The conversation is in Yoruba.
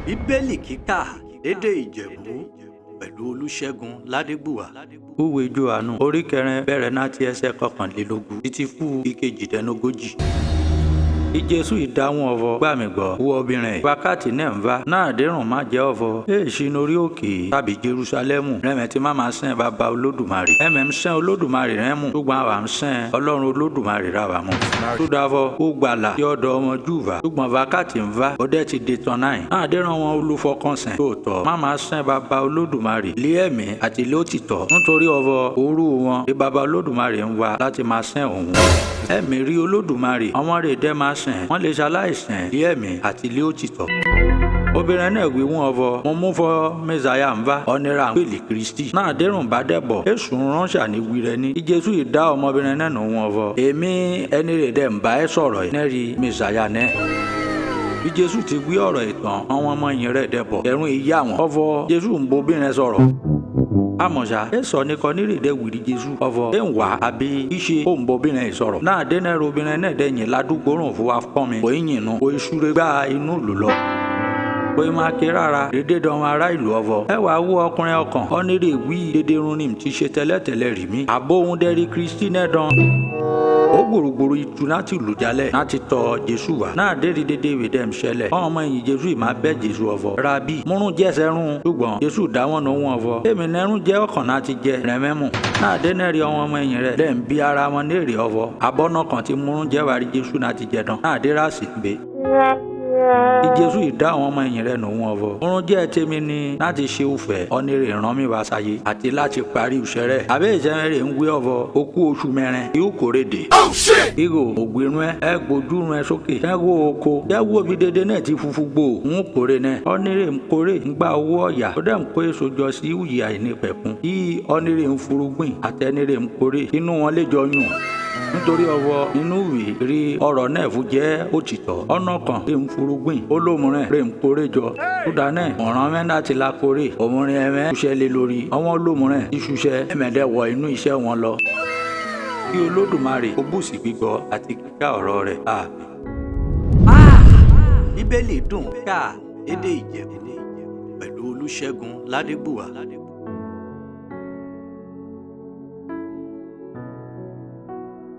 Bíbélì kíkà lédè Ìjẹ̀bú pẹ̀lú Olúṣẹ́gun Ládégbùwà. Ìwé Jòhánù orí kẹrin bẹ̀rẹ̀ láti ẹsẹ̀ 21 títí fún ìkejìdínlógójì. Ìjésù ìdáhùn ọ̀vọ̀ gbàmígbọ́ wọ obìnrin wákàtí náà ń va náà dérùn má jẹ́ ọ̀vọ̀ èèṣì lórí òkè tàbí Jerúsálẹ́mù rẹ́mẹ̀ tí má máa sẹ́n bàbá Olódùmarè ẹ̀mẹ̀ ń sẹ́n Olódùmarè rẹ́ mú ṣùgbọ́n àwa ń sẹ́n Ọlọ́run Olódùmarè rà wá mú. Tó dáfọ́ ó gbàlà tí ọ̀dọ̀ ọmọ Júùfà ṣùgbọ́n wákàtí ń va ó dẹ́ ti dé tán náà náà dérùn wọn olùfọkànsìn tóòtọ́ má máa sẹ́n bàbá Olódùmarè lé ẹ̀mí àti lé òtítọ́ nítorí ọ̀vọ̀ òru wọn tí bàbá Olódùmarè ń wá láti máa sẹ́n òun. Ẹ̀mí rí Olódùmarè ọmọ rẹ̀ dẹ́ máa sìn wọ́n lè ṣaláìsìn lé ẹ̀mí àti lé òtítọ́. Obìnrin náà wí wọ́n ọ̀vọ̀ mo mú fọ mẹ́sàáyà ń bá ọ̀nira ń pèlè Kristi náà dérùn bá dẹ́bọ̀ èṣù ránṣà ní wí rẹ ní. Ìjésù ìdá ọmọbìnrin náà nù wọ́n ọ̀vọ̀ èmi ẹni rẹ̀ dẹ̀ ń bá ẹ sọ̀rọ̀ ẹ̀ nẹ́rí mẹ́sàáyà náà. Bí Jésù ti wí ọ̀rọ̀ ìtàn àwọn ọmọ yìí rẹ̀ dẹ́bọ̀ ẹ̀rùn ìyá wọn ọ̀vọ̀ Jésù ń bobìnrin sọ̀rọ̀ àmọ̀ṣá ẹ sọ ní kọ nírèdè wìrì Jésù ọ̀vọ̀ ẹ ń wá àbí ìṣe ó ń bọ obìnrin sọ̀rọ̀ náà dénẹ́rù obìnrin náà dẹ̀yìn ládùúgbò rùn fún wa pọ́n mi kò í yìnbọn kò í súré gbá inú ìlú lọ pé máa ké rárá dédé dán ará ìlú ọ̀vọ̀ ẹ wàá wú ọkùnrin ọkàn ọ́nírè wí dédé run ní ti ṣe tẹ́lẹ̀tẹ́lẹ̀ rí mi àbó ohun dẹ́rí Kristi náà dán ó gbòrògbòrò itu láti lù jálẹ̀ láti tọ̀ Jésù wá náà dérí dédé ìwé dẹ̀ ń ṣẹlẹ̀ ọmọ ẹ̀yìn Jésù ìmá bẹ́ Jésù ọ̀vọ̀ rabi múrún jẹ́sẹ̀ rún ṣùgbọ́n Jésù dáwọn nù wọn ọ̀vọ̀ èmi nẹ́rún jẹ́ ọkàn láti jẹ rẹ̀mẹ́mù náà dé nẹ́rí ọmọ ẹ̀yìn rẹ̀ dẹ̀ ń bí ara wọn léèrè ọ̀vọ̀ abọ́nà kan tí múrún jẹ́ wàrí Jésù láti jẹ dán náà dé rásì gbé. Jésù ìdá àwọn ọmọ ẹ̀yìn rẹ̀ nù wọn ọ̀vọ̀ oorun jẹ́ tèmi ni láti ṣe òfẹ́ ọ̀nìrè ràn mí wá sáyé àti láti parí iṣẹ́ rẹ̀ àbẹ́ ìṣẹ́ rẹ̀ ń wé ọ̀vọ̀ okú oṣù mẹ́rin yóò kórè dé. Ìgò ògbérun ẹ ẹ gbójúrun ẹ sókè ẹ wo oko ẹ wo bí dédé náà ti fufu gbò ń kórè náà ọ̀nìrè ń kórè ń gba owó ọ̀yà ó dẹ̀ ń kó èso jọ sí ìwì àìnípẹ̀kun yí ọ̀nìrè ń furugbìn àtẹnìrè ń kórè inú wọn lè jọ yùn nítorí ọwọ́ inú ìwé rí ọ̀rọ̀ náà fún jẹ́ òtítọ́ ọ̀nà kan rí ń furugbìn olómùrẹ́ rí ń kórè jọ kúdà náà ọ̀ràn mẹ́ta ti la kórè òmùrin ẹ̀mẹ́ ṣiṣẹ́ lé lórí àwọn olómùrẹ́ ìṣiṣẹ́ ẹ̀mẹ́dẹ́ wọ inú iṣẹ́ wọn lọ. Kí Olódùmarè ó bùsí gbígbọ́ àti kíkà ọ̀rọ̀ rẹ̀ àmín. Bíbélì dùn kà lédè Ìjẹ̀bú pẹ̀lú Olúṣẹ́gun Ládégbùwà.